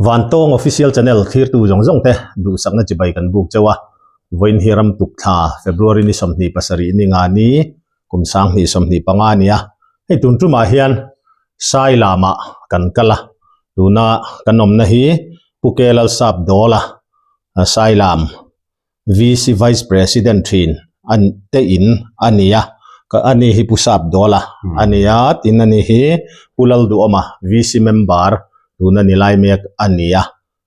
Vantawng Official Channel thlirtu zawng zawng te duhsakna chibai kan buk cheu a, vawiin hi ram tuk thla February ni 27 ni nga ni kum 2025 a ni a, hei tun tumah hian Sailamah kan kal a, tuna kan awmna hi Pu Kelalsap Dawla Sailam VC Vice President thin an te in a ni a, ka ani hi Pu Sap Dawla a ni a, tin ani hi Pu Lalduhawma VC member tuna ni lai mek a ni a.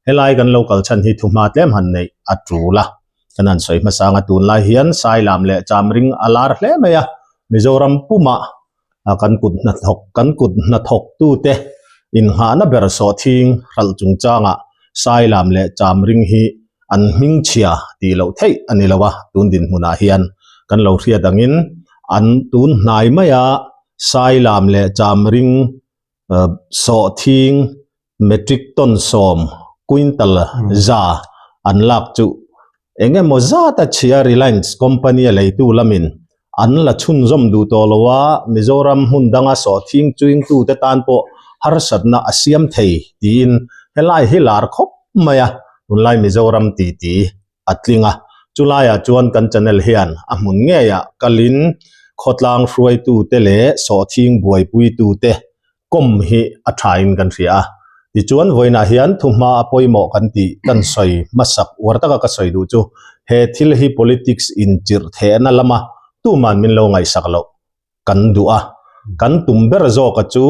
Helai kan lo kal chhan hi thuhma tlem han neih a tul a, kan han sawi hmasa ang a, tunlai hian Sailam leh Chamring a lar hle mai a, Mizoram pumah kan kut hnathawk kan kut hnathawktute inngahna ber sawhthing hralh chungchangah Sailam leh Chamring hi an hmingchhia tih loh theih a ni lo a, tun dinhmunah hian kan lo hriat angin an tun hnai maia Sailam leh Chamring sawhthing metric ton sawm quintal za an lak chu eng emaw zat a chhia Reliance company a leitu lamin an la chhunzawm duh tawh lo a, Mizoram hmun danga sawhthing chuingtute tan pawh harsatna a siam thei tiin helai hi lar khawp mai a, tunlai Mizoram titi a tling a, chulaiah chuan kan channel hian a hmun ngeiah kalin khawtlang hruaitute leh sawhthing buaipuitute kawm hi a thain kan hria a. Tichuan vawiinah hian thuhma a pawimawh kan tih kan sawi hmasak uar taka ka sawi duh chu he thil hi politics inchirh thehna lama tuman min lo ngaihsak loh kan duh a. Kan tum ber zawka chu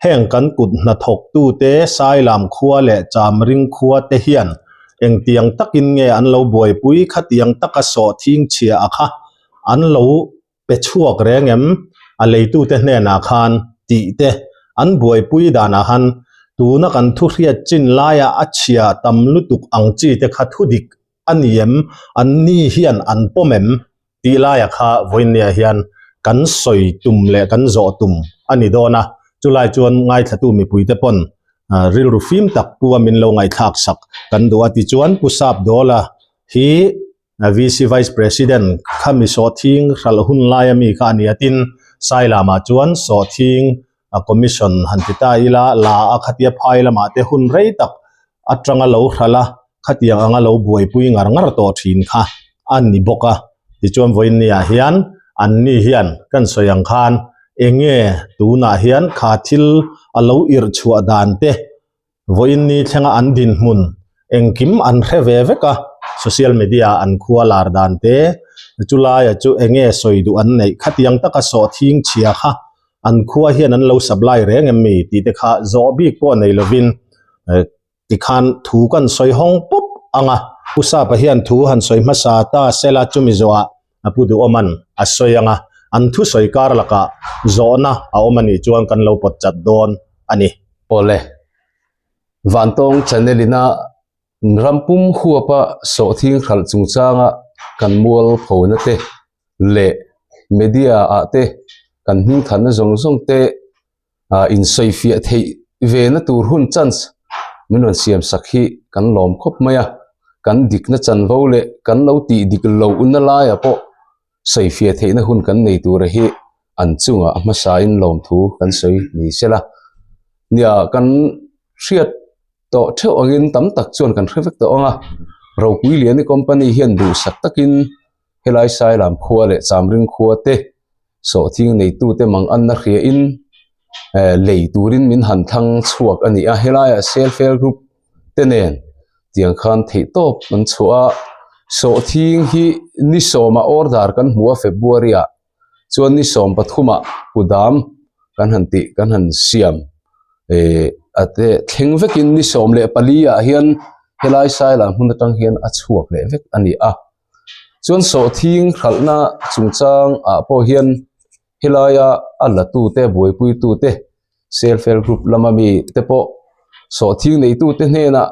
heng kan kut hnathawktute Sailam khua leh Chamring khua te hian engtiang takin nge an lo buaipui khatiang taka sawhthing chhia a kha an lo pe chhuak reng em? A leitute hnenah khan tih te an buaipui danah khan tuna kan thu hriat chin laia a chhia tam lutuk ang chi te kha thu dik a ni em? An ni hian an pawm em? Tih laia kha vawiinniah hian kan sawi tum leh kan zawh tum a ni dawn a, chulai chuan ngaithlatu mipuite pawn rilru fim tak pu a min lo ngaihthlak sak kan duh a tichuan Pu Sap Dawla hi VC Vice President khami sawhthing hralh hun laia mi kha a ni a tin, Sailamah chuan sawhthing commission han ti ta ila la a khatia phai lamah te hun rei tak atanga lo hralh a, khatiang anga lo buaipui ngar ngar tawh thin kha a ni bawk a. Tichuan vawiinniah hian anni hian kan sawi ang khan enge tunah hian kha thil a lo irh chhuah dan te Vawiinni thlenga an dinhmun engkim an hre ve vek a, social media an khua lar dan te, chulaia chu enge sawi duh an neih khatiang taka sawhthing chhia kha an khua hian an lo supply reng em mi tih te kha zawh bik pawh nei lovin tikhan thu kan sawi hawng pawp ang a. Pu Sapa hian thu han sawi hmasa ta sela chumi zawhah a pu duhawman a sawi ang a, an thusawi kar lakah zawhna a awm a nih chuan kan lo pawt chat dawn a ni. Awle, Vantawng channel ina rampum huapa sawhthing hralh chungchanga kan mual phona te leh media ah te kan hmingthanna zawng zawng te ah insawifiah theih ve na tur hun chance min rawn siam sak hi kan lawm khawp mai a, kan dikna chanvo leh kan lo tih dik lohna laiah pawh sawifiah theihna hun kan nei tura hi an chungah a hmasain lawmthu kan sawi ni sela. Nia kan hriat tawh theuh angin tam tak chuan kan hre vek tawh ang a, Ropui Liani company hian duhsak takin helai Sailam khua leh Chamring khua te sawhthing neitute mang anna hriain eh lei turin min han thlang chhuak a ni a, helaiah self help group te nen tiang khan theihtawp an chhuah a, sawhthing hi ni sawmah order kan hmu a February ah chuan ni sawm pathumah kudam kan han tih kan han siam eh a te thleng vekin ni 14 ah hian helai Sailam hmun atang hian a chhuak leh vek a ni a. Chuan sawhthing hralhna chungchang ah pawh hian helaia a la tute buaipui tute self help group lama mi te pawh sawhthing nei tute hnenah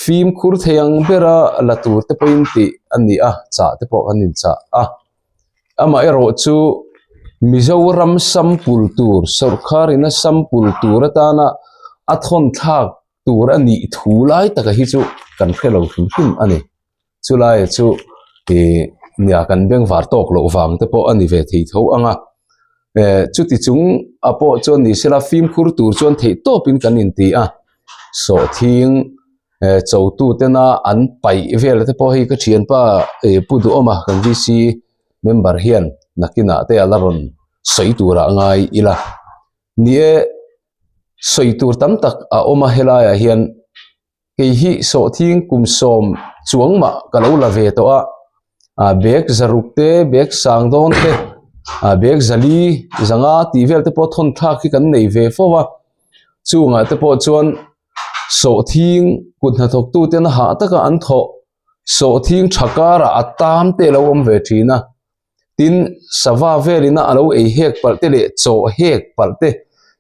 fimkhur thei ang bera la tur te pawhin tih a ni a chah te pawh an inchah a amaherawh chu Mizoram sample tur sawrkar ina sample tur atana a thawn thlak tur a nih thu lai taka hi chu kan hre lo hrim hrim a ni. Chulai chu ih nia kan bengvar tawk loh vang te pawh a ni ve thei tho ang a, eh chuti chung a pawh chuan ni sela fimkhur tur chuan theih tawpin kan inti a. Sawhthing cho tena an paih vel te pawh hei ka thianpa Pu Duhawma kan VC member hian nakinah te a la rawn sawi tur ah ngai ila. Ni e, sawi tur tam tak a awm a helaiah hian kei hi sawhthing kum sawm chuang mah ka lo la ve tawh a, ah bag zaruk te bag sang dawn te ah bag zali zanga tih vel te pawh thawn thlak hi kan nei ve fo a chungah te pawh chuan sawhthing kut hnathawk tu ten hah taka an thawh sawhthing tha karah a tam te a lo awm ve thin a tin sava velin a lo ei hek palh te leh chaw hek palh te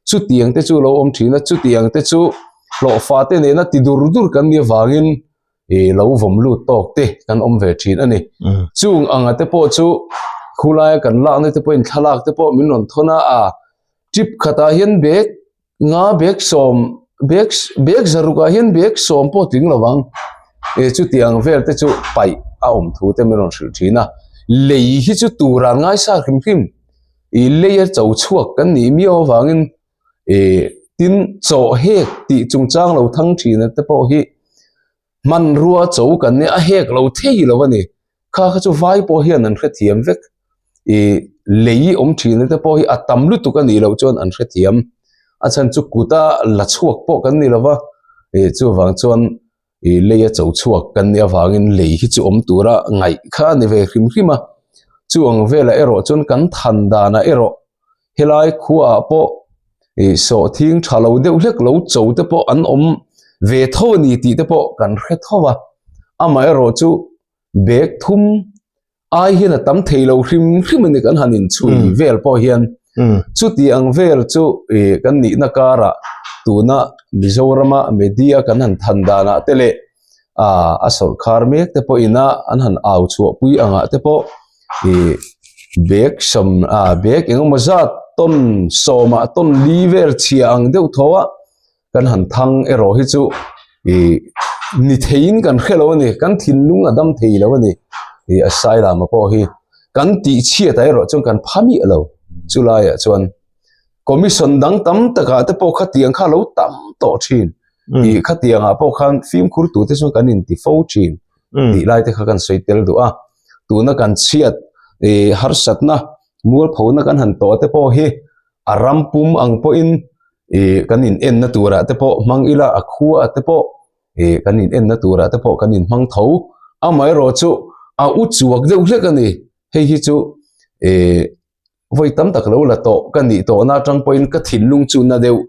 chutiang te chu a lo awm thin a chutiang te chu hlawhfa te nena ti dur dur kan nih avangin ih lo vawm lut tawk te kan awm ve thin a ni chung anga te pawh chu khulaia kan lakna te pawhin thlalak te pawh min rawn thawn a a trip khatah hian bag nga bag sawm bag bag zaruk ah hian bag sawm pawh tling lo vang eh chutiang vel te chu paih a awm thu te min rawn hrilh thin a lei hi chu tur an ngaisa hrim hrim ih lei a cho chhuak kan nih miau avangin ih tin chaw hek tih chungchang lo thang thin te pawh hi hmanrua cho kan nia a hek lo thei lo a ni kha kha chu vai pawh hian an hrethiam vek ih lei awm thin te pawh hi a tam lutuk a nih loh chuan an hrethiam a chhan chu kuta la chhuak pawh kan ni lova ih chuvang chuan ih lei a cho chhuak kan nih avangin lei hi chu awm tura ngaih kha a ni ve hrim hrim a chu ang velah erawh chuan kan than danah erawh helai khuaah pawh ih sawhthing tha lo deuh hlek lo cho te pawh an awm ve tho a ni tih te pawh kan hre tho a amaherawh chu bag thum ai hian a tam thei lo hrim hrim a ni kan han inchhui vel pawh hian chuti ang vel chu ih kan nihna karah tuna Mizorama media kan han than danah te leh ah a sawrkhar mek te pawh ina an han au chhuah pui angah te pawh ih bag sawm ah bag engemaw zat tawn sawmah tawn li vel chhia ang deuh tho a kan han thang erawh hi chu ih ni theiin kan hre lo a ni kan thinlung a dam thei lo a ni ih a sai lama pawh hi kan tih chhiat ah erawh chuan kan pha miah lo chu laiah chuan commission dang tam takah te pawh khatiang kha a lo tam tawh thin ih khatiangah pawh khan fimkhur tur te chuan kan inti fo thin tih lai te kha kan sawi tel duh a tuna kan chhiat ih harsatna mualphona kan han tawh te pawh hi a ram pum ang pawhin ih kan in enna turah te pawh hmang ila a khua te pawh ih kan in enna turah te pawh kan in hmang tho amaherawh chu a u chuak deuh hlek a ni hei hi chu ih vawi tam tak lo la tawh ka nih tawhna atang pawhin ka thinlung chu na deuh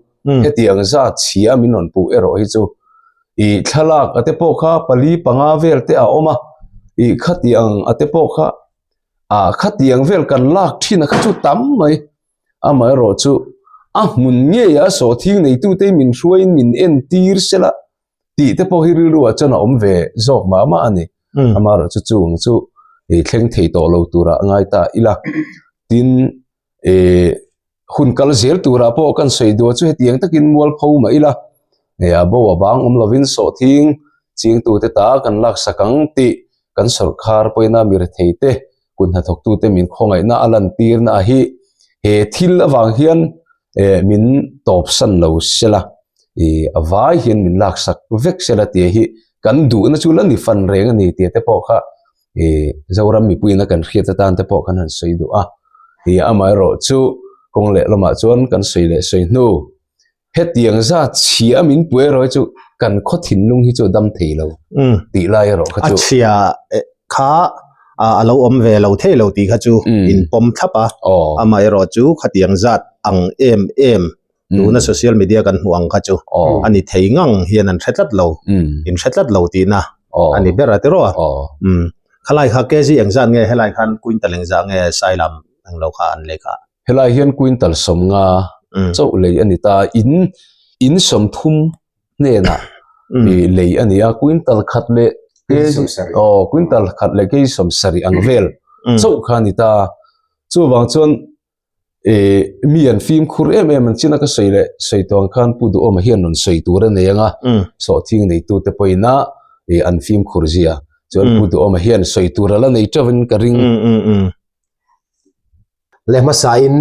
hetiang zat chhia min rawn puh erawh hi chu ih thlalak a te pawh kha pali panga vel te a awm a ih khatiang a te pawh kha ah khatiang vel kan lak thin a kha chu tam mai amaherawh chu a hmun ngei a sawhthing neitute min hruaiin min entir sela tih te pawh hi rilru ah chuan a awm ve zawk mah mah a ni amaherawh chu chung chu ih thleng thei tawh lo turah a ngai ta ila tin ih hun kal zel turah pawh kan sawi duah chu hetiang takin mualpho mah ila ih a bo a bang awm lovin sawhthing chingtute ta kan laksak ang tih kan sawrkhar pawina mi rethei te kut hnathawktute min khawngaihna a lantirna a hi he thil avang hian eh min tawpsan lo sela ih a vai hian min laksak vek sela tih hi kan duhna chu la ni fan reng a ni tih te pawh kha ih Zoram mipuiin a kan hriat atan te pawh kan han sawi duh a ih amaherawh chu kawng leh lamah chuan kan sawi leh sawi hnu. Hetiang zat chhia min pui erawh hi chu kan khaw thinlung hi chu a dam thei lo tih lai erawh kha chu. A chhia kha a lo awm ve lo thei lo tih kha chu in pawm thlap a, amaherawh chu khatiang zat ang em em tuna social media kan hmuh ang kha chu a ni thei ngang hian an hre tlat lo, in hre tlat lo tihna a ni ber a tiraw a. Khalai kha kg engzat nge helai khan quintal engzah nge Sailam englo kha an lei kha? Helai hian quintal sawmnga chauh lei a ni ta, in in sawmthum hnenah ih lei a ni a, quintal khat leh aw quintal khat leh kei sawmsarih ang vel chauh kha a ni ta. Chuvang chuan ih mi an fimkhur em em an chin a ka sawi leh sawi tawh ang khan Pu Duhawma hian rawn sawi tur a nei ang a, sawhthing neitute pawhin a ih an fimkhur zia chuan Pu Duhawma hian sawi tur a la nei teuhin ka ring. Leh hmasain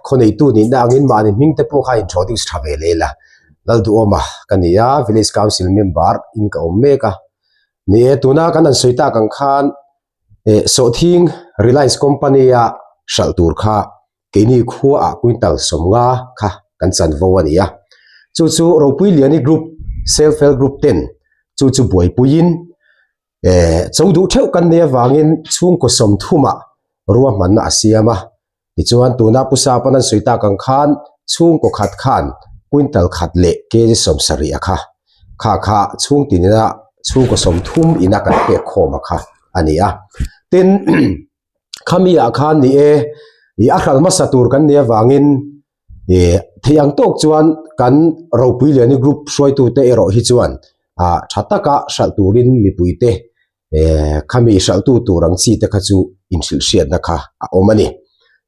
khawneitu nihna angin mahni hming te pawh kha introduce tha ve leh ila. Lalduhawma ka ni a, Village Council member in ka awm mek a. Ni e, tuna kan han sawi tak ang khan eh sawhthing Reliance company a hralh tur kha keini khuaah quintal sawmnga kha kan chanvo a ni a. Chu chu Ropuiliani Group Self Help Group ten chu chu buaipuiin Eh, cho duh theuh kan nei avangin chhungkaw sawmthumah ruahmanna a siam a. Tichuan, tuna Pu Sapan an sawi tak ang khan chhungkaw khat khan quintal khat leh kg 70 a kha. Kha kha chhungtin ina chhungkaw 30 ina kan pek khawm a kha a ni a. Tin, khami ah khan ni e, i a hral hmasa tur kan nih avangin Ih theih ang tawk chuan kan ropui liani group hruaitute erawh hi chuan ah tha taka hralh turin mipuite eh khami hralhtu tur ang chi te kha chu inhrilh hriatna kha a awm a ni.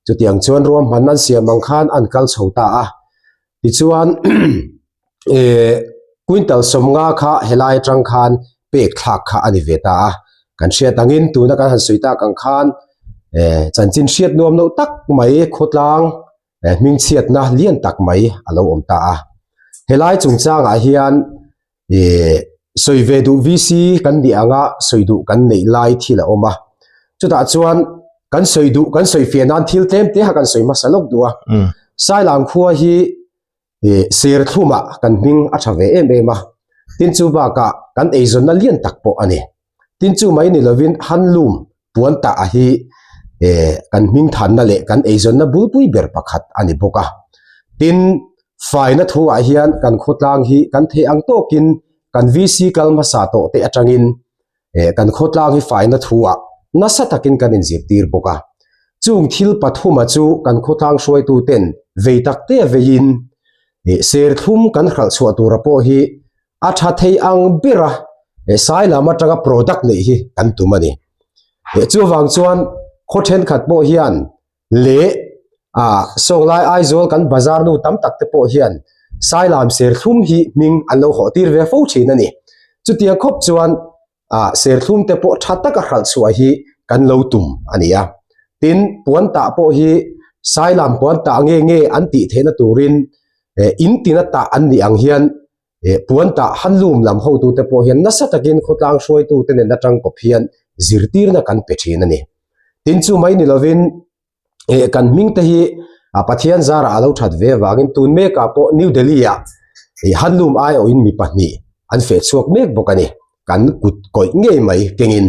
Chutiang chuan ruahman an siam ang khan an kal chho ta a, tichuan eh quintal sawmnga kha helai atang khan pek thlak kha a ni ve ta a, kan hriat angin tuna kan han sawi tak ang khan eh chanchin hriat nuam loh tak mai khawtlang eh hmingchhiatna lian tak mai a lo awm ta a. Helai chungchangah hian eh sawi ve duh VC kan nih anga sawi duh kan neih lai thil a awm a. Chutah chuan kan sawi duh kan sawi fiah nan thil tlem te kha kan sawi hmasa lawk duh a. Sailang khua hi eh serthlumah kan hming a tha ve em em a. Tin chu bakah kan eizawnna lian tak pawh a ni. Tin chu mai ni lovin handloom puan tah a hi eh kan hming thanna leh kan eizawnna bulpui ber pakhat a ni bawk a. Tin, faina thuah hian kan khawtlang hi kan theih ang tawkin kan VC kal hmasa tawh te atangin eh kan khawtlang hi faina thuah nasa takin kan inzirtir bawk a. Chung thil pathuma chu kan khawtlang hruaitu ten vei tak te veiin eh serthlum kan hralh chhuah tura pawh hi A tha thei ang bera sai lam atanga product neih hi kan tum a ni. Chuvang chuan khaw thenkhat pawh hian leh ah sawnglai Aizawl kan bazar nu tam tak te pawh hian sai lam serthlum hi hming an lo hawh tir ve fo thin a ni. Chutiang khawp chuan ah serthlum te pawh tha taka hralh chhuah hi kan lo tum a ni a. Tin, puan tah pawh hi sai lam puan tah nge nge an tih theihna turin in tina tah an nih ang hian Eh, puan tah handloom lam hotute pawh hian nasa takin khawtlang hruaitute nen atang kawp hian zirtirna kan pe thin a ni. Tin chu mai ni lovin eh, kan hming te hi a Pathian zarah a lo that ve avangin tun mekah pawh New Delhi ah eh, handloom aiawhin mi pahnih an feh chhuak mek bawk a ni. Kan kut kawih ngei mai kengin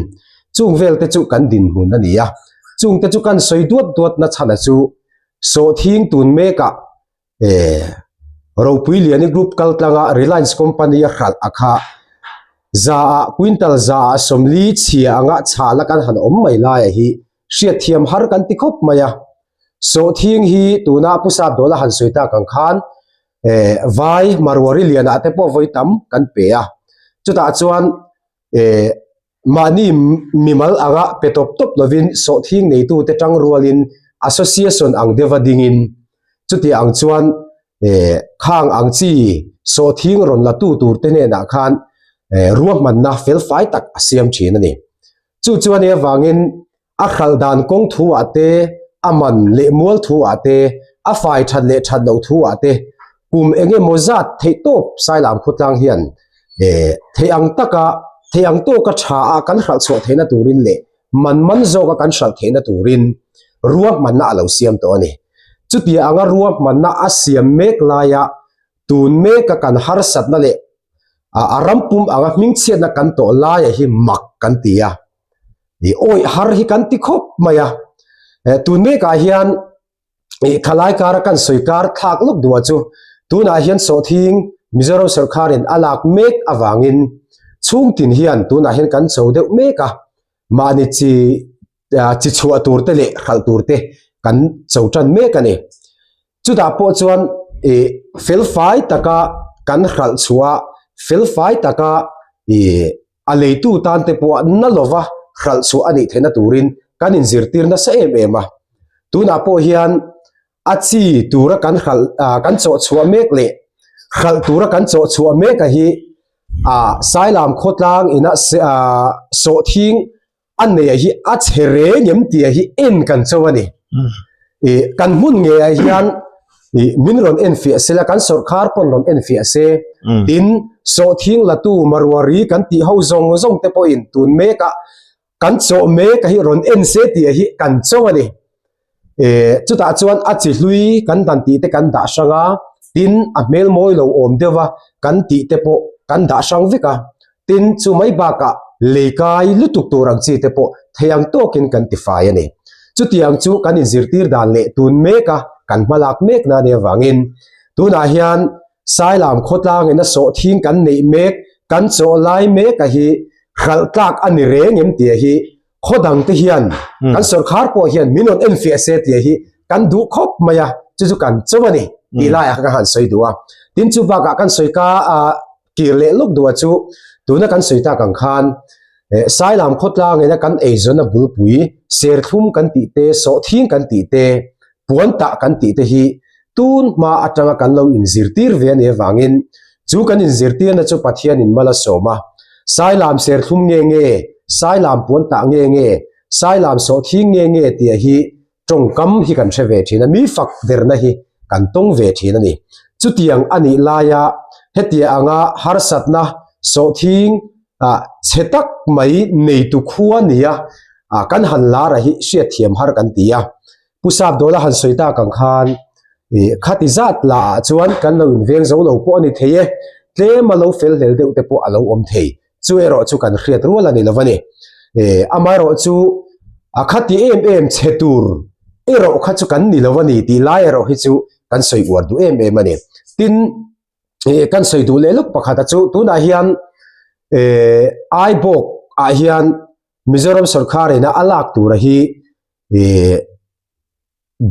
chung vel te chu kan dinhmun a ni a. Chung te chu kan sawi duat duat na chhan a chu sawhthing tun mekah Eh, ropui liani group kal tlanga Reliance company a hralh a kha za ah quintal za ah sawmli chhia anga chhala kan han awm mai laia hi hriatthiam har kan ti khawp mai a. Sawhthing hi tuna Pu Sapdawla han sawi tak ang khan eh vai Marwari lianah te pawh vawi tam kan pe a. Chutah chuan eh Mahni mimal anga pe tawp tawp lovin sawhthing neitute tang rualin association ang deuha dingin chutiang ang chuan khang ang chi sawhthing rawn la tu turte hnenah khan ruahmanna felfai tak a siam thin a ni. Chu chuan avangin A hralh dan kawng thu ah te, a man leh mual thu ah te, a fai that leh that loh thu ah te, kum eng emaw zat theih tawp Sailam khawtlang hian theih ang taka, theih ang tawka tha a kan hralh chhuah theihna turin leh man man zawka kan hralh theihna turin ruahmanna a lo siam tawh a ni. Chutia anga ruahmanna a siam mek laia tun meka kan harsatna leh a ram pum anga hmingchhiatna kan tawh laia hi mak kan ti a. I awih har hi kan ti khawp mai a. Tun mekah hian i thalai kara kan sawi kar thlak lawk duh a chu tunah hian sawhthing Mizoram sawrkharin a lak mek avangin chhungtin hian tunah hian kan cho deuh mek a. Mahni chi chi chhuah tur te leh hralh tur te kan cho tan mek a ni. Chutah pawh chuan i felfai taka kan hralh chhuah a, felfai taka i a leitu tan te pawh na lova hralh chhuah a nih theihna turin kan inzirtir nasa em em a. Tunah pawh hian a chi tura kan hralh ah kan chawh chhuah mek leh hralh tura kan chawh chhuah mek a hi ah Sailam khawtlang ina ah sawhthing a neia hi a chhe reng em tia hi en kan cho a ni. I kan hmun ngeiah hian. I min rawn enfiah sela kan sawrkhar pawn rawn enfiah se. Tin, sawhthing latu Maruari kan tih ho zawng zawng te pawhin tun mekah kan chawh mek a hi rawn en se tih hi kan chawng a ni. E, chutah chuan a chi hlui kan dan tih te kan dah hrang a, tin a hmel mawi lo awm deuh a kan tih te pawh kan dah hrang vek a. Tin, chu mai bakah lei kai lutuk tur ang chi te pawh thei ang tawkin kan tifai a ni. Chutiang chu kan inzirtir dan leh tun meka kan hmalak mek na nia vangin tunah hian Sailam khawtlangin a sawhthing kan neih mek, kan chawh lai mek a hi hralh tlak a ni reng em tia hi khaw dang te hian kan sorkar pawh hian min rawn enfiah se tia hi kan duh khawp mai a, chu chu kan cho a ni tih laiah khan ka han sawi duh a. Tin chu bakah kan sawi ka kir leh lawk duh a chu tuna kan sawi tak ang khan Sailam khawtlangin a kan eizawn a bulpui serthlum kan tih te, sawhthing kan tih te, puan tah kan tih te hi tun hma atanga kan lo inzirtir ve a nih avangin chu kan inzirtirna chu Pathianin mal a sawm a, Sailam serthlum nge nge, Sailam puan tah nge nge, Sailam sawhthing nge nge tih hi tawngkam hi kan hre ve thin a, mi fak derna hi kan tawng ve thin a ni. Chutiang a nih laia hetia anga harsatna sawhthing chhe tak mai neitu khua nia kan han lar a hi hriatthiam har kan ti a. Pu Sapdawla han sawi tak ang khan khati zat lah ah chuan kan lo inveng zo lo pawh a ni thei e, tlem a lo fel hlel deuh te pawh a lo awm thei. Chu erawh chu kan hriat rual a ni lo a ni. Amaherawh chu a khati em em chhe tur erawh kha chu kan ni lo a ni tih lai erawh hi chu kan sawi uar duh em em a ni. Tin, kan sawi duh leh lawk pakhat a chu tunah hian Aibawk ah hian Mizoram sorkar ina a lak tura hi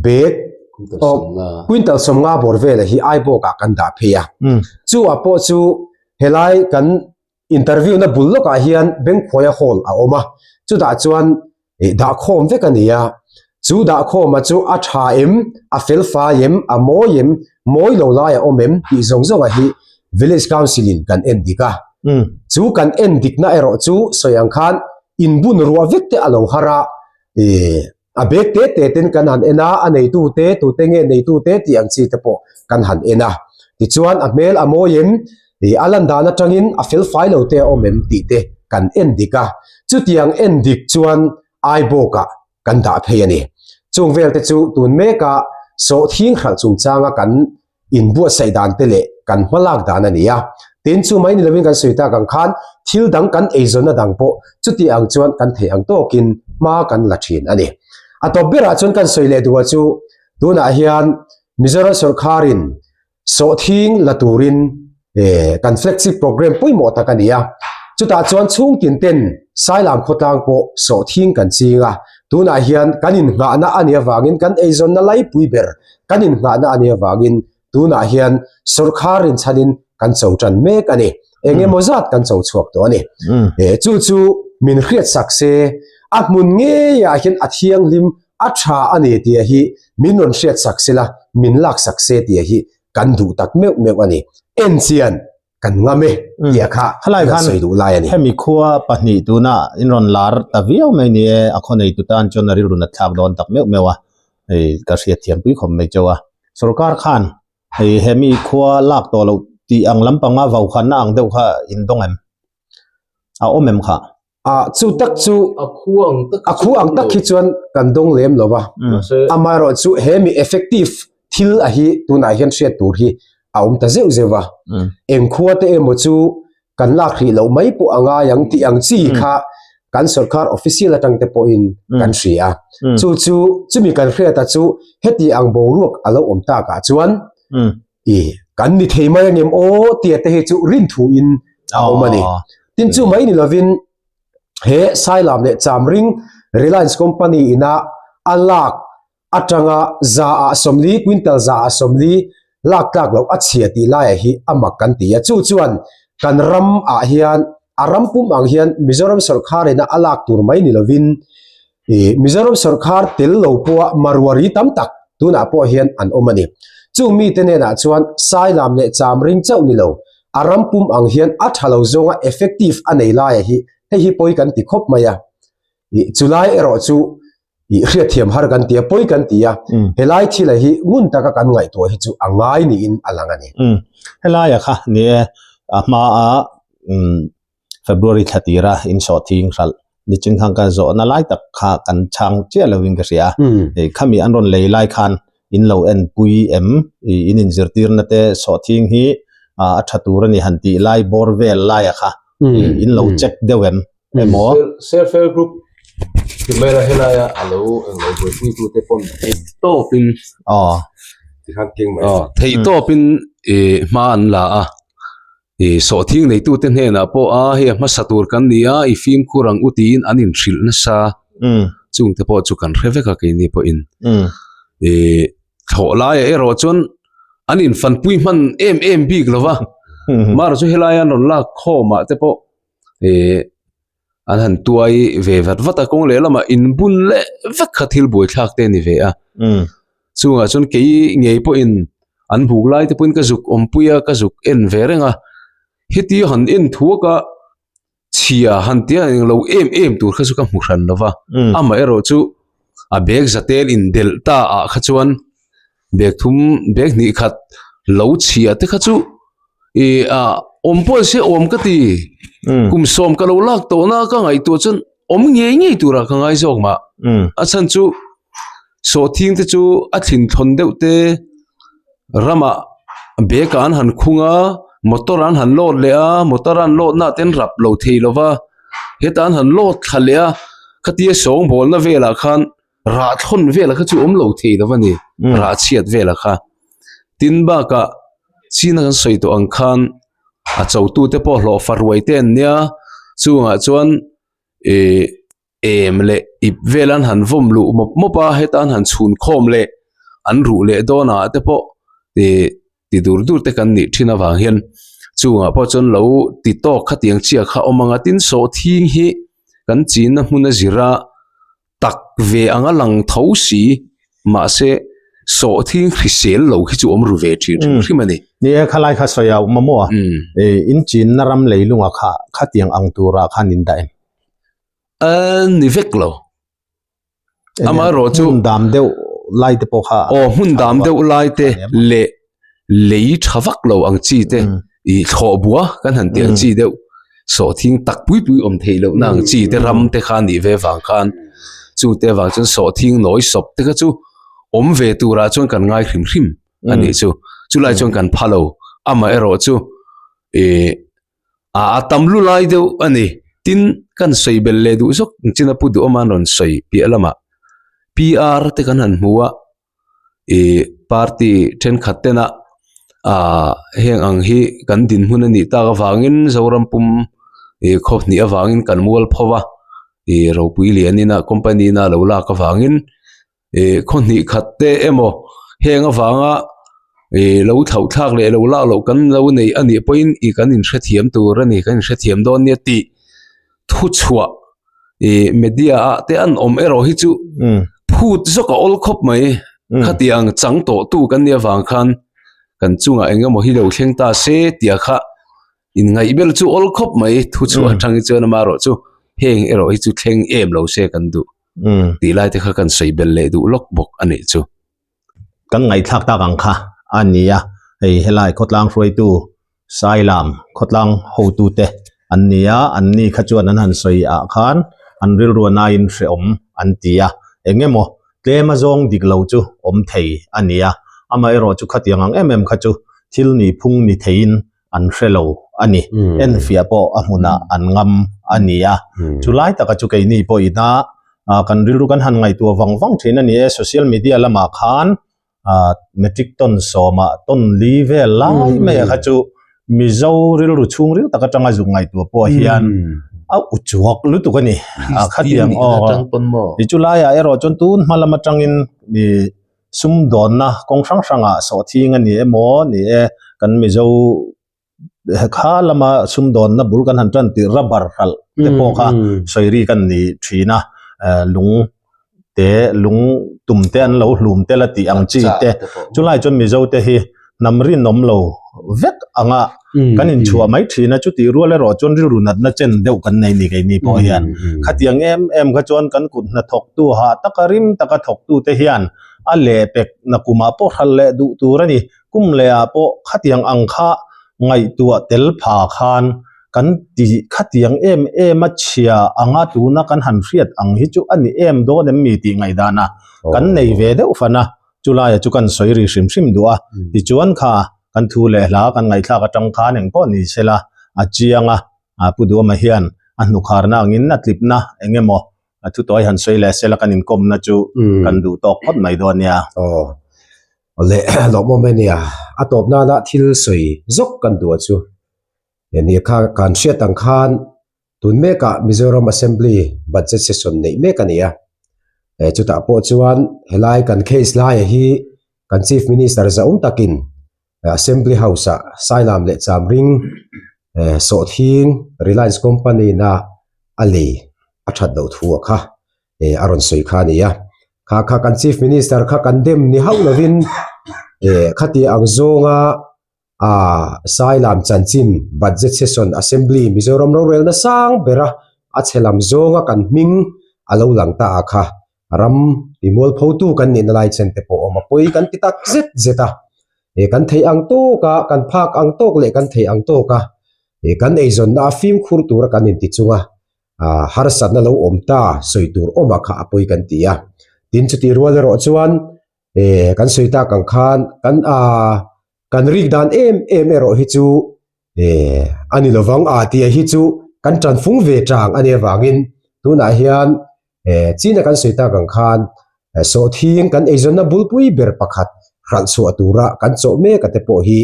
bag quintal sawmnga bawr vela hi Aibawk ah kan dah phei a. Chu ah pawh chu helai kan interview na bul lawkah hian Bengkhuaia hall a awm a, chutah chuan dahkhawm vek a ni a, chu dahkhawma chu a tha em, a fel fai em, a mawi em, mawi lo lai a awm em tih zawng zawnga hi Village Council in kan en dik a, chu kan en dikna erawh chu sawi ang khan inbun ruah vek te a lo har a, A bag te te ten kan han en a, a neitu te, tute nge neitu te tih ang chi te pawh kan han en a. Tichuan a hmel a mawi em, ih a lan dan atangin a fel fai lo te a awm em tih te kan en dik a. Chutiang en dik chuan Aibawkah kan dah phei a ni. Chung vel te chu tun meka sawhthing hralh chungchanga kan inbuatsaih dan te leh kan hmalak dan a ni a. Tin, chu mai ni lovin kan sawi tak ang khan thil dang kan eizawnna dang pawh chuti ang chuan kan theih ang tawkin hma kan la thin a ni. A tawp berah chuan kan sawi leh duh a chu tunah hian Mizoram sawrkharin sawhthing la turin kan flagship program pawimawh tak a ni a. Chutah chuan chhungtin ten Sailam khawtlang pawh sawhthing kan ching a. Tunah hian kan innghahna a nih avangin kan eizawnna laipui ber Kan innghahna a nih avangin tunah hian sawrkhar rinchhanin kan cho tan mek a ni. Eng emaw zat kan cho chhuak tawh a ni. Chu chu min hriatsak se, a hmun ngeiah hian a thianghlim, a tha a ni tia hi min rawn hriatsak sela, min laksak se tia hi kan duh tak meuh meuh a ni. Enchian kan ngam e tih kha Khalai kan khan sawi duh lai a ni. Hemi khua pahnih tuna in rawn lar ta viau mai ni e, a khaw neitu tan chuan a rilru nat thlak dawn tak meuh meuh a, hei ka hriat thiam pui khawp mai chauh a. Sorkar khan hei hemi khua lak tawh loh tih ang lampanga vaukhanna ang deuh kha in dawng em? A awm em kha? A chu tak chu a khu ang tak a khu ang tak hi chuan kan dawng lem lo va amaherawh chu he mi effective thil a hi tunah hian hriat tur hi a awm ta zeuh zeuh va eng khua te emaw chu kan lak hrih loh mai pawh a ngai ang tih ang chi kha kan sorkar official atang te pawhin kan hria chu chu chumi kan hriat a chu heti ang boruak a lo awm takah chuan I kan ni thei mai angem aw tia te hi chu rin thu in a awm a ni. Tin chu mai ni lovin he Sailam leh Chamring Reliance Company ina a lak atanga za ah 40 quintal za ah 40 lak tlak loh a chhia tih laiah hi a mak kan ti a. Chu chuan kan ram ah hian a ram pum ang hian Mizoram sawrkhar ina a lak tur mai ni lovin I Mizoram sawrkhar tel lo pawha maruari tam tak tunah pawh hian an awm a ni. Chung mite hnenah chuan Sailam leh Chamring chauh ni lo, a ram pum ang hian a tha lo zawnga effective a nei laia hi hei hi pawi kan ti khawp mai a. I chulai erawh chu. I hriatthiam har kan ti a, pawi kan ti a, helai thila hi ngun taka kan ngaihtuah hi chu a ngai niin a lang a ni. Helaia kha ni e, a hmaa February thla tira insawhthing hralh nichin khan ka zawhna lai tak kha kan chhang chiah lovin ka hria a, khami an rawn lei lai khan in lo en pui em? In inzirtirna te sawhthing hi a tha tur a ni han tih lai bawr vel laia kha in lo check deuh em? Emaw? Self help group ti mai la helaia a lo englo buaipui tu te pawn theih tawpin theih tawpin hma an la a. I sawhthing neitute hnenah pawh a hei a hmasa tur kan ni a, i fimkhur ang u tiin an inhrilh nasa. Chungte pawh chu kan hre vek a keini pawhin. I thlawh laiah erawh chuan an infanpui hman em em bik lo va. Amaherawhchu chu helai an rawn lak khawmah te pawh i an han tuai ve vat vat a, kawng lehlamah inbun leh vek kha thil buaithlak te a ni ve a. Chungah chuan kei ngei pawhin an buk lai te pawhin ka zuk awmpui a, ka zuk en ve reng a. Heti han en thuak a, chhia han tia englo em em tur kha chu ka hmu hran lo va. Amaherawh chu a bag zatel indelh ta ah kha chuan bag thum bag hnih khat lo chhia te kha chu ih ah awm pawh se awm ka ti kum sawm ka lo lak tawh na ka ngaihtuah chuan awm ngei ngei turah ka ngai zawk mah a chhan chu sawhthing te chu a thlin thlawn deuh te ramah bag ah an han khung a motor an han load leh a motor an load na ah te an rap lo thei lo va hetah an han load thla leh a khatia sawngbawlna velah khan. rah thlawn velah kha chu awm lo thei lo a ni rah chhiat velah kha tin bakah china kan sawi tawh ang khan a cho tu te pawh hlawh fa ruai te an nia chungah chuan ih em leh ip vel an han vawm luh mawp mawp a heta an han chhun khawm leh an ruh leh dawn ah te pawh ih ti dur dur te kan nih thin avang hian chungah pawh chuan lo ti tawk khatiang chiah kha awm ang a tin sawhthing hi kan chinna hmun a zir a. tak ve anga lang tho si, mahse sawhthing hrisel lo hi chu awm ru ve thin hrim hrim a ni. Ni e, khalai kha sawi a awm a maw? In chinna ram leilunga kha khatiang ang turah khan in dah em? A ni vek lo. Amaherawh chu hmun dam deuh lai te pawh kha aw hmun dam deuh lai te leh lei tha vak lo ang chi te ih thlawh bua kan han tih ang chi deuh sawhthing tak pui pui awm theih loh na ang chi te ram te kha a nih ve vang khan chute vang chuan sawhthing nawi sawp te kha chu awm ve turah chuan kan ngai hrim hrim a nih chu chulai chuan kan pha lo amaherawh chu ih a tam lu lai deuh a ni tin kan sawi belh leh duh zawk ang chin a pu duhawm a an rawn sawi piah lamah P R te kan han hmu a. ih party thenkhat tena ah heng ang hi kan dinhmun a nih tak avangin Zoram pum ih khaw hnih avangin kan mual pho a ih ropui lian ina company ina lo lak avangin ih khaw hnih khat te emaw heng avanga ih lo thlauh thlak leh lo lak loh kan lo nei a nih pawhin ih kan inhrethiam tur a ni kan inhrethiam dawn nia tih thuchhuah ih media ah te an awm erawh hi chu phut zawk a awl khawp mai khatiang chang tawh tu kan nih avang khan kan chungah eng emaw hi lo thleng ta se tia kha inngaihbel chu awl khawp mai thuchhuah atang hi chuan amaherawh chu heng erawh hi chu thleng em lo se kan duh tih lai te kha kan sawi bel leh duh lawk bawk a nih chu. Kan ngaihthlak tak ang kha a ni a, hei helai khawtlang hruaitu Sailam khawtlang hotute an ni a, an ni kha chuan an han sawi ah khan an rilru a naiin hrehawm an ti a, eng emaw tlem a zawng dik lo chu awm thei a ni a, amaherawh chu khatiang ang em em kha chu thil nihphung ni theiin an hre lo a ni. Enfiah pawh a hmunah an ngam a ni a. Chulai taka chu keini pawh ina kan rilru kan han ngaihtuah vang vang thin a ni e. Social media lamah khan metric ton sawmah ton li vel lai mai a kha chu Mizo rilru chhungril tak atanga zuk ngaihtuah pawh hian a uchuak lutuk a ni. Khatiang aw. Chulaiah erawh chuan tun hma lam atangin sumdawnna kawng hrang hrangah sawhthing a ni emaw ni e, kan Mizo kha lama sumdawnna bul kan han tan tih rubber hralh te pawh kha sawi ri kan ni thin a, lung te lung tum te an lo hlum tel a tih ang chi te chulai chuan Mizo te hi. hnam rinawm lo vek anga kan inchhuah mai thin a, chutih rual erawh chuan rilru natna chen deuh kan nei ni keini pawh hian. Khatiang em em kha chuan kan kut hnathawktu hah taka rim taka thawktute hian a lehpek nakumah pawh hralh leh duh tur a ni. Kum lehah pawh khatiang ang kha ngaihtuah tel pha khan kan ti khatiang em em a chhia anga tuna kan han hriat ang hi chu a ni em dawn em mi tih ngaihdana kan nei ve deuh fan a, chulaia chu kan sawi ri hrim hrim duh a. Tichuan kha kan thu leh hla kan ngaihthlak atang khan engpawh ni sela a chiang a, Pu Duama hian a hnukharna angin a tlipna eng emaw a thutawi han sawi leh sela kan inkawmna chu kan duh tawk phawt mai dawn nia. Aw le lawmawm e nia, a tawp nana thil sawi zawk kan duh a chu nia kha kan hriat ang khan tun mekah Mizoram Assembly budget session neih mek a ni a, chutah pawh chuan helai kan case laia hi kan Chief Minister zahawm takin Assembly House ah Sailam leh Chamring sawhthing Reliance Company na a lei a that loh thu a kha a rawn sawi kha a ni a. Kha kha kan Chief Minister kha kan dem ni hauh lovin khati ang zawnga Sailam chanchin Budget Session Assembly Mizoram rorelna sang bera a chhe lam zawnga kan hming a lo lang ta a kha Ram ti mualphotu kan nihna lai chen te pawh awm a pawi kan ti tak zet zet a. He kan theih ang tawk a, kan phak ang tawk leh kan theih ang tawk a, he kan eizawnna a fimkhur tura kan inti chunga harsatna lo awm ta sawi tur awm a kha a pawi kan ti a. Tin chutih rual erawh chuan kan sawi tak ang khan kan Kan rik dan em em erawh hi chu eh a ni lovang a tia hi chu kan tan fung ve tang a nih avangin tunah hian eh china kan sawi tak ang khan sawhthing kan eizawnna bulpui ber pakhat hralh chhuah tura kan chawh mek a te pawh hi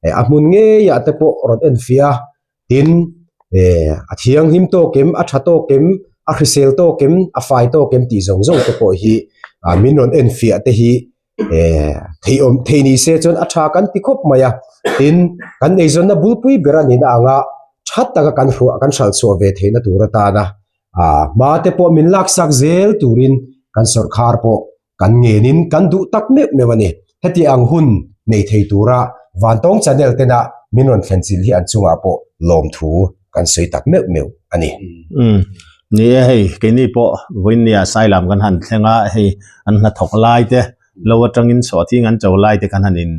eh a hmun ngeiah te pawh rawn enfiah a tin eh a thianghlim tawk em a tha tawk em a hrisel tawk em a fai tawk em tih zawng zawng te pawh hi ah min rawn enfiah te hi Eh, thei awm thei ni se chuan a tha kan ti khawp mai a. Tin, kan eizawnna bulpui ber a nihna anga that taka kan hruah kan hralh chhuah ve theihna tur atana ah hma te pawh min laksak zel turin kan sawrkhar pawh kan ngenin kan duh tak meuh meuh a ni. Heti ang hun nei thei tura Vantawng Channel tena min rawn thlen chilh hi an chungah pawh lawmthu kan sawi tak meuh meuh a ni. Umm, ni e hei, keini pawh vawiinnia Sailam kan han thleng a, hei an hnathawk lai te lo atangin sawhthing an cho lai te kan han in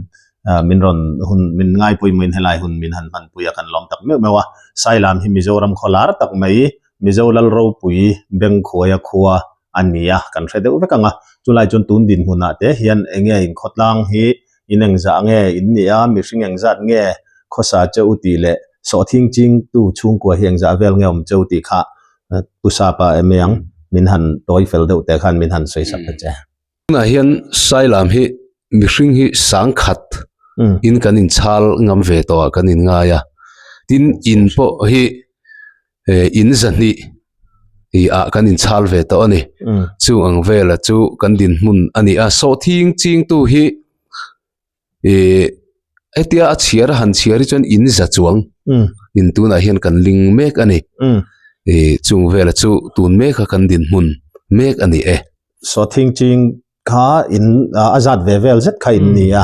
min rawn hun min ngaipawimawhin helai hun min han hmanpui a kan lawm tak meuh meuh a. Sailam hi Mizoram khaw lar tak mai, Mizo lal ropui Bengkhuaia khua a ni a, kan hre deuh vek ang a. Chulai chuan tun dinhmunah te hian eng nge inkhawtlang hi in engzah nge in nih a, mihring engzat nge khawsa che u tih leh sawhthing chingtu chhungkua hi engzah vel nge awm che u tih kha Pu Sapa em ang min han tawi fel deuh teh khan min han sawi sak ta che. Tunah hian Sailam hi mihring hi sangkhat in kan inchhal ngam ve tawh ah kan inngai a, tin in pawh hi in zahnih ih ah kan inchhal ve tawh a ni. Chung ang vela chu kan dinhmun a ni a, sawhthing chingtu hi ih hetia a chhiar a han chhiar hi chuan in za chuang in tunah hian kan ling mek a ni. Ih chung vela chu tun mek a kan dinhmun mek a ni e. Sawhthing ching kha in a zat ve vel zet kha in ni a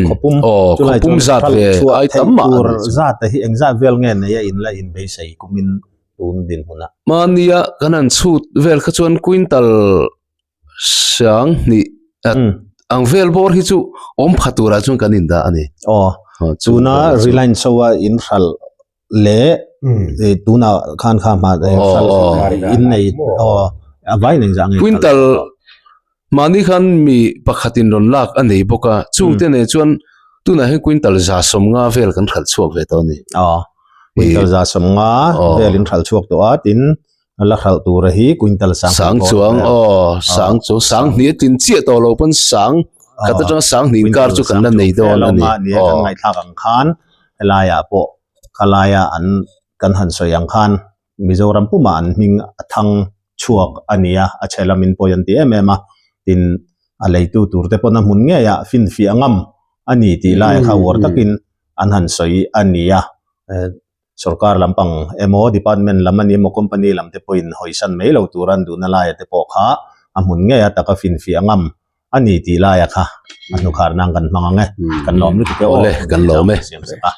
khawpum chulai chuan zat ve ai tam mah tur zat te hi engzat vel nge nei a in la in beisei kumin tun dinhmunah. Mahnia kan han chhut vel kha chuan quintal sang hnih ang vel bawr hi chu awm pha turah chuan kan indah a ni. Aw tuna Reliance ho a in hralh leh tuna khan kha hma in nei aw a vai nei zah nge quintal mahni khan mi pakhatin rawn lak a nei bawk a chungte nen chuan tunah hian quintal za sawmnga vel kan hralh chhuak ve tawh a ni aw quintal za sawmnga vel in hralh chhuak tawh a tin la hralh tura hi quintal sang sang chuang aw sang chu sang hnih a tlin chiah tawh lo pawn sang khat atanga sang hnih inkar chu kan la nei dawn a ni kan ngaihthlak ang khan helaiah pawh khalaia an kan han sawi ang khan Mizoram pumah an hming a thang chhuak a ni a, a chhe lamin pawi an ti em em a, tin a leitu tur te pawn a hmun ngeiah finfiah ngam a ni tih laia kha uar takin an han sawi a ni a, sorkar lampang emaw department lam a ni emaw company lam te pawhin hawisan mai lo tur an duhna laia te pawh kha a hmun ngeia taka finfiah ngam. A ni tih laia kha a hnukhar nan kan hmang ang e. Kan lawm lutuk e aw. Awle, kan lawm e. Siam sak a.